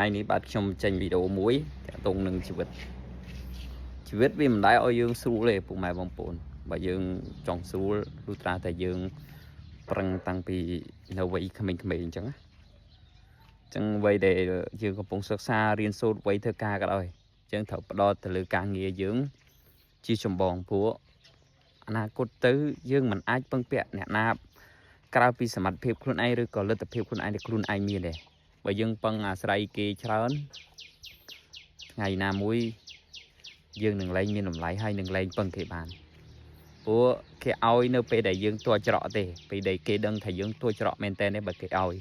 ថ្ងៃនេះបាទខ្ញុំចេញវីដេអូមួយតាក់ទងនឹងជីវិតជីវិតវាមិនដែលឲ្យយើងស្រួលទេពុកម៉ែបងប្អូនបើយើងចង់ស្រួលលុះត្រាតែយើងប្រឹងតាំងពីនៅវ័យក្មេងៗអញ្ចឹងណាអញ្ចឹងវ័យដែលយើងកំពុងសិក្សារៀនសូត្រវ័យធ្វើការក៏ដោយអញ្ចឹងត្រូវផ្ដោតទៅលើការងារយើងជាចម្បងព្រោះអនាគតទៅយើងមិនអាចពឹងពាក់អ្នកណាក្រៅពីសមត្ថភាពខ្លួនឯងឬក៏លទ្ធភាពខ្លួនឯងដែលខ្លួនឯងមានទេ បើយើងពឹងអាស្រ័យគេច្រើនថ្ងៃណាមួយយើងនឹងលែងមានតម្លៃហើយនឹងលែងពឹងគេបានព្រោះគេឲ្យនៅពេលដែលយើងទួច្រកទេពេលដែលគេដឹងថាយើងទួច្រកមែនតើនេះបើគេឲ្យ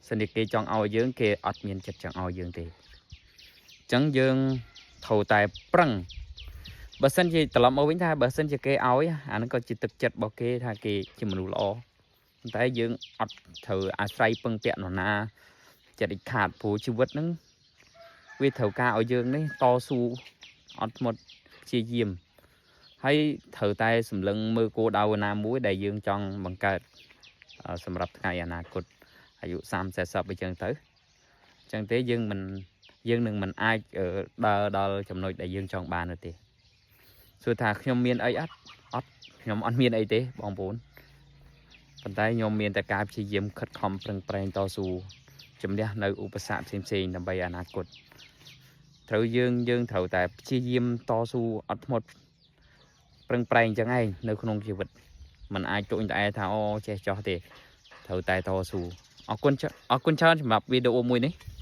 សិនជាគេចង់ឲ្យយើងគេអត់មានចិត្តចង់ឲ្យយើងទេអញ្ចឹងយើងត្រូវតែប្រឹងបើសិនជាត្រឡប់មកវិញថាបើសិនជាគេឲ្យអាហ្នឹងក៏ជាទឹកចិត្តរបស់គេថាគេជាមនុស្សល្អប៉ុន្តែយើងអត់ត្រូវអាស្រ័យពឹងពាក់នរណា ចិត្តដាច់ខាតព្រោះជីវិតហ្នឹងវាត្រូវការឲ្យយើងនេះតស៊ូអត់ធ្មត់ព្យាយាមហើយត្រូវតែសម្លឹងមើលគោលដៅណាមួយដែលយើងចង់បង្កើតអឺសម្រាប់ថ្ងៃអនាគតអាយុ30 40អីចឹងទៅអញ្ចឹងទេយើងមិនយើងនឹងមិនអាចអឺដើរដល់ចំណុចដែលយើងចង់បាននោះទេសួរថាខ្ញុំមានអីអត់អត់ខ្ញុំអត់មានអីទេបងប្អូនប៉ុន្តែខ្ញុំមានតែការព្យាយាមខិតខំប្រឹងប្រែងតស៊ូ ជំនះនៅឧបសគ្គផ្សេងៗដើម្បីអនាគតត្រូវយើងយើងត្រូវតែព្យាយាមតស៊ូអត់ធ្មត់ប្រឹងប្រែងចឹងឯងនៅក្នុងជីវិតมันអាចត្អូញត្អែថាអូចេះចោះទេត្រូវតែតស៊ូអរគុណចអរគុណច្រើនសម្រាប់វីដេអូមួយនេះ។